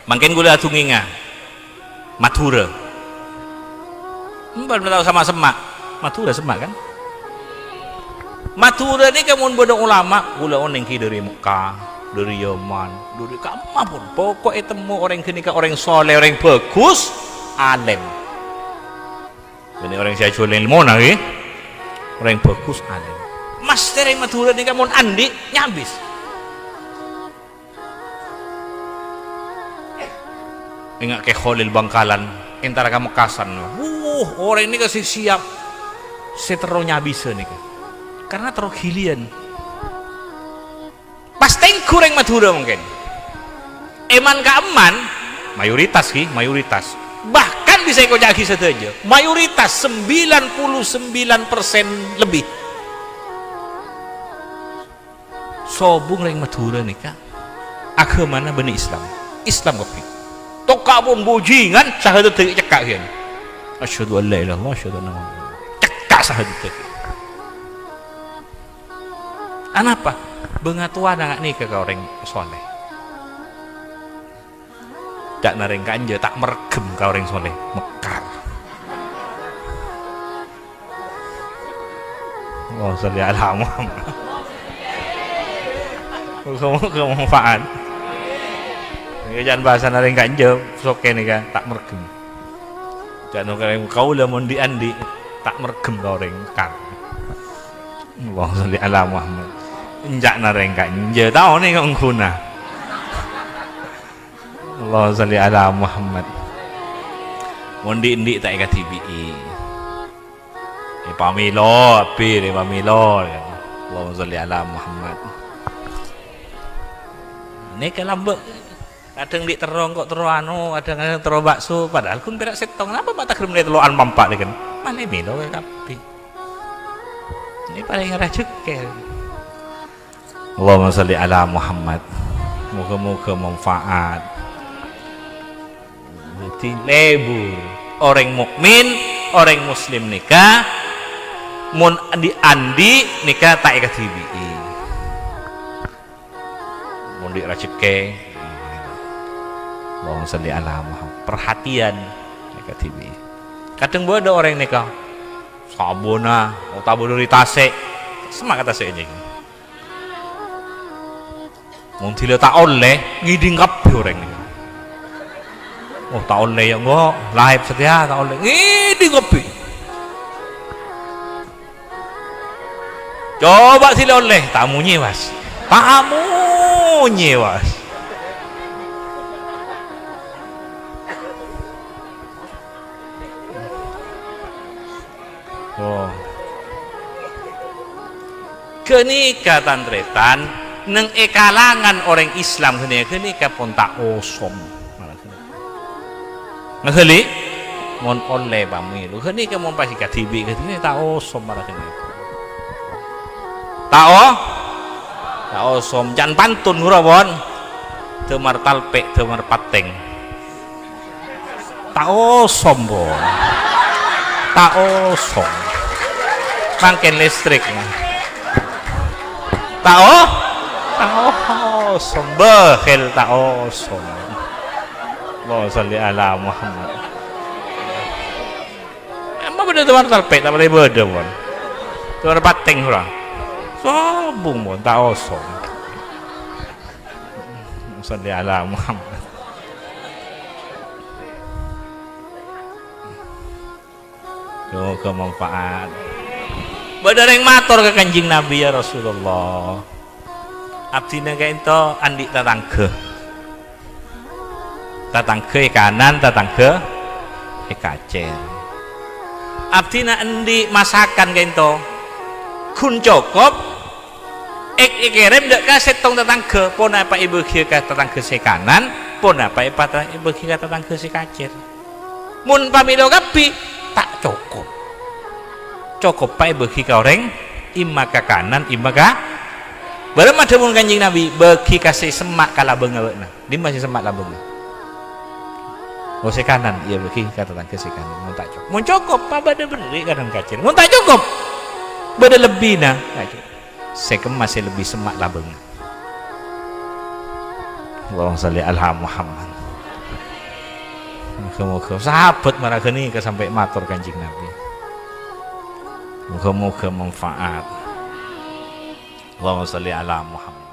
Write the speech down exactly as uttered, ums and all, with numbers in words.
Mangkèn kaulâ adhungènga Madhurâ. Empa' bâ'na tao semma'-semma'? Madhurâ semma', kan? Madhurâ nèka mon bâdâ ulama, kaulâ onèng ghi' dâri Mekkah, dâri Yaman, dâri kamma pon. Pokok ètemmo orèng ghânèka orèng soleh, orèng bhâghus, alèm. Bânnè orèng sè ajhuwâl èlmona, ghi. Orèng bhâghus, alèm. Mastè rèng Madhurâ nèka mon andi', nyabis. Enga' Kè Kholil Bangkalan, entara ka Mekkasan. Wuh, orèng nèka sè siap, sè terro nyabisâ nèka. Karna terro ghiliyân. Pas tèngghu rèng Madhurâ mangkèn. Èman-ka'emman, mayoritas, ghi, mayoritas. Bahkan bisa èkoca'aghi sadhâjâ. Mayoritas, sembilan puluh sembilan persen lebih. Sobung rèng Madhurâ nèka aghâmana bânnè Islam. Islam kabbhi. Tokka' pon bhâjingan, sahadadda cekka' ghiyân. Asyhadu an la ilaha illallah, asyhadu anna Muhammadan. Cekka' sahadadda. Anapa? Bângatowana nga' nèka ka orèng soleh. Ca'na rèng ka'enjâ ta' merghem ka orèng soleh. Mekar. Allahumma sholli ala Muhammad. Moga-moga manfaat. Nèka ca'na bhâsana rèng ka'enjâ, sokè nèka, ta' merghem. Ca'na orèng kaulâ mon dhi'-andhi', ta' merghem ka orèng. Mekar. Allahumma sholli ala Muhammad. Ca'na rèng ka'enjâ, taona nèka ongguna. Allahumma sholli ala Muhammad. Mon dhi'-andhi' ta' èkadhibi'i. Èpamèlo, abit, èpamèlo. Allahumma sholli ala Muhammad. Nèka lambâ'. Kadhâng dhi' terro engko' terro anu, kadhâng terro bakso, padahal ghun pèra' sèttong. Napa ma' tagrem lè tello'an mampa' nèka? Malè mèlo kabbhi. Nèka palèng rajhekkè. Allahumma sholli ala Muhammad. Moga-moga manfaat. Dhâddhi lebur. Orèng mukmin, orèng muslim nèka mon dhi'-andhi' nèka ta' èkadhibi'i. Mon dhi' rajhekkè, Allahumma sholli ala Muhammad. Perhatian, èkadhibi'i. Kadhâng bâdâ orèng nèka sabunna otabâ dâri tasè', semma' ka tasè' nèka. Mon dhilâ ta' ollè, ngèdhing kabbhi orèng. Oh, ta' ollè ya, engko'. Laèp satèya ta' ollè. Ngèdhing kabbhi. Coba dhilâ ollè, ta' monyè, Mas. Ta' monyè, Mas. Oh. Ghânèka, tan-tarètan, neng è kalangan orèng Islam ghânèka, ghânèka pon ta' osom. Ngaghâli? Mon ollè pamèlo. Ghânèka mon pas èkadhibi', ghânèka ta' osom mara ghânèka. Ta' o-, ta' osom. Can pantun, ghuru, pon. Dâmar talpè', dâmar patèng. Ta' osom, pon. Ta' osom. Mangkèn listrik. Ta' o-, ta' osom. Bâhil ta' osom. Allahumma sholli ala Muhammad. Emang bâdâ dâmar talpè', ta' patè bâdâ, pon. Dâmar patèng, ora. Sobung, pon. Ta' osom. Sholli ala Muhammad. Moga manfaat. Bâdâ rèng mator ka Kanjeng Nabi, "Ya Rasulullah, abdhina ka'ènto andi' tatangghâ. Tatangghâ è kanan, tatangghâ è kacèr. Abdhina andi' masakan ka'ènto ghun cokop, Èk-, èkèrèm dâ' ka sèttong tatangghâ, ponapa èbâghiyâ ka tatangghâ sè kanan, ponapa èpata-, èbâghi ka tatangghâ sè kacèr. Mon pamèlo kabbhi, ta' cokop. Cokop pa èbâghi ka orèng, imma ka kanan, imma ka, bârâmma dhâbuna Kanjeng Nabi, "Bâghi ka sè semma' ka labângnga bâ'na." Dimma sè semma' labângnga? Oh, sè kanan, iyâ, bâghi ka tatangghâ sè kanan. Mon ta' cokop, mon cokop, pa bâdâ bânnè kanan kacèr. Mon ta' cokop, bâdâ lebbina. Ta' cokop. Sè kemma sè lebbi semma' labângnga. Allahumma shalli ala Muhammad. Moghâ-moghâ sahabat mara ghânèka sampè' mator Kanjeng Nabi. Moghâ-moghâ manfaat. Allahumma shalli ala Muhammad.